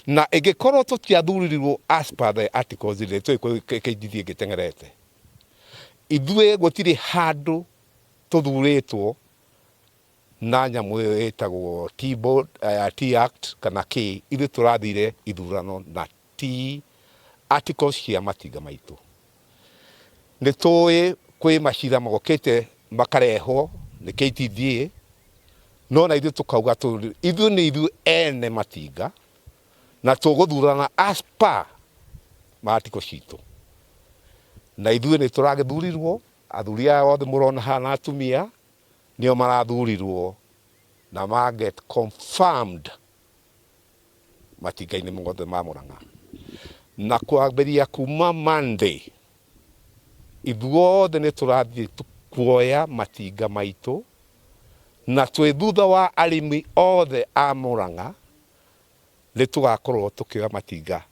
Na ĩngĩkorwo tũtiathurirwo as per the articles rĩ, tũĩ kwĩ KTDA ĩngĩteng'erete. Ithuĩ gũtirĩ handũ tũthurĩtwo na nyamũ ĩyo ĩtagwo Tea Board, Tea Act kana kĩ, ithuĩ tũrathire ithurano na Tea Articles cia matinga maitũ. Nĩ tũĩ kwĩ macira mokĩte makarehwo nĩ KTDA, no na ithuĩ tũkauga ithuĩ nĩ ithuĩ ene matinga na tũgũthurana as per ma article citũ. Na ithuĩ nĩ tũragĩthurirwo, athuri aya othe mũrona haha na atumia nĩo marathurirwo na ma get confirmed matinga-inĩ mothe ma Murang'a. Na kwambĩrĩria kuma Monday, ithuothe nĩ tũrathiĩ kuoya matinga maitũ, na twĩ thutha wa arĩmi othe a Murang'a, nĩ tũgakorwo tũkĩoya matinga,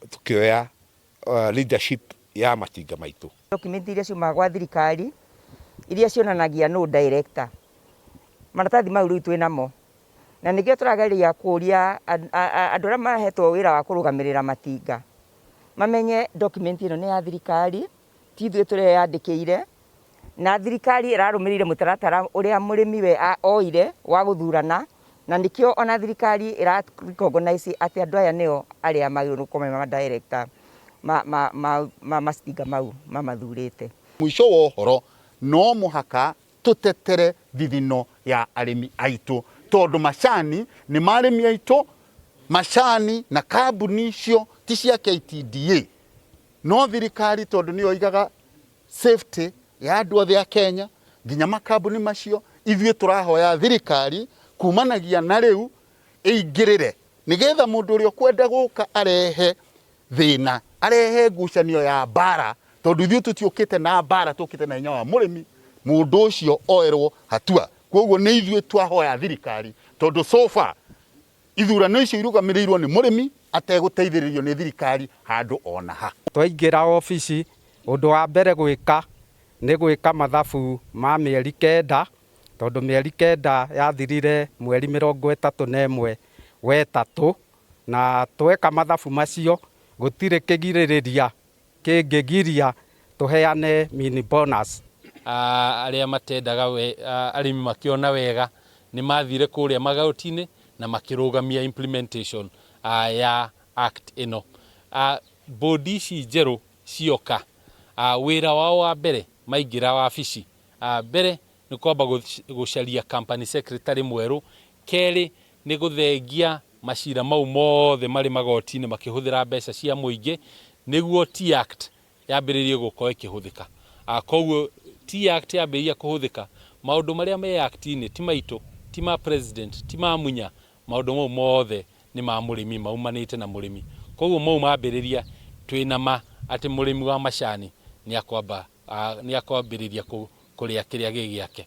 tũkĩoya leadership ya matinga maitũ. Document iria ciumaga gwa thirikari iria cionanagia nũ director, maratathi mau rĩu twĩ namo. Na nĩkĩo tũrageria kũria andũ arĩa mahetwo wĩra wa kũrũgamĩrĩra matinga mamenye document ĩno nĩ ya thirikari, ti ithuĩ tũreyandĩkĩire, na thirikari ĩrarũmĩrĩire mũtaratara ũrĩa mũrĩmi we oire wa gũthurana, na nĩkĩo ona thirikari ĩra recognize atĩ andũ aya nĩo arĩa magĩrĩirwo gũkorwo me ma director ma, ma, ma, ma matinga mau mamathurĩte. Mũico wa ũhoro no mũhaka tũtetere thithino ya arĩmi aitũ tondũ macani nĩ ma arĩmi aitũ, macani na kambuni icio ti cia KTDA no thirikari tondũ nĩyo igaga safety ya andũ othe a Kenya nginya makambuni macio, ithuĩ tũrahoya thirikari kumanagia na rĩu ĩingĩrĩre nĩgetha mũndũ ũrĩa ũkwenda gũka arehe thĩna arehe ngucanio ya mbara tondũ ithuĩ tũtiũkĩte na mbara tũkĩte na hinya wa mũrĩmi mũndũ ũcio oerwo hatua koguo nĩ ithuĩ twahoya thirikari tondũ so far ithurano icio irũgamĩrĩirwo nĩ mũrĩmi ategũteithĩrĩrio nĩ thirikari handũ ona ha. Twaingĩra obici, ũndũ wa mbere gwĩka nĩ gwĩka mathabu ma mĩeri kenda, tondũ mĩeri kenda yathirire mweri 31 wetatũ, na tweka mathabu macio gũtirĩ kĩgirĩrĩria kĩngĩgiria tũheane mini bonus. Arĩa matendaga arĩmi makĩona wega nĩ mathire kũrĩa magoti-inĩ na makĩrũgamia implementation ya act ĩno. Bodi ici njerũ cioka, wĩra wao wa mbere maingĩra wabici, mbere nĩ kwamba gũcaria company secretary mwerũ, kerĩ nĩ gũthengia macira mau mothe marĩ magoti-inĩ makĩhũthĩra mbeca cia mũingĩ nĩguo Tea Act yambĩrĩrie gũkorwo ĩkĩhũthĩka. Koguo Tea Act yambĩrĩria kũhũthĩka, maũndũ marĩa me act-inĩ ti maitũ, ti ma president, ti ma Munya, maũndũ mau mothe nĩ ma mũrĩmi, maumanĩte na mũrĩmi. Koguo mau mambĩrĩria twĩna ma atĩ mũrĩmi wa macani nĩ akwamba nĩ akwambĩrĩria kũrĩa kĩrĩa gĩ gĩake.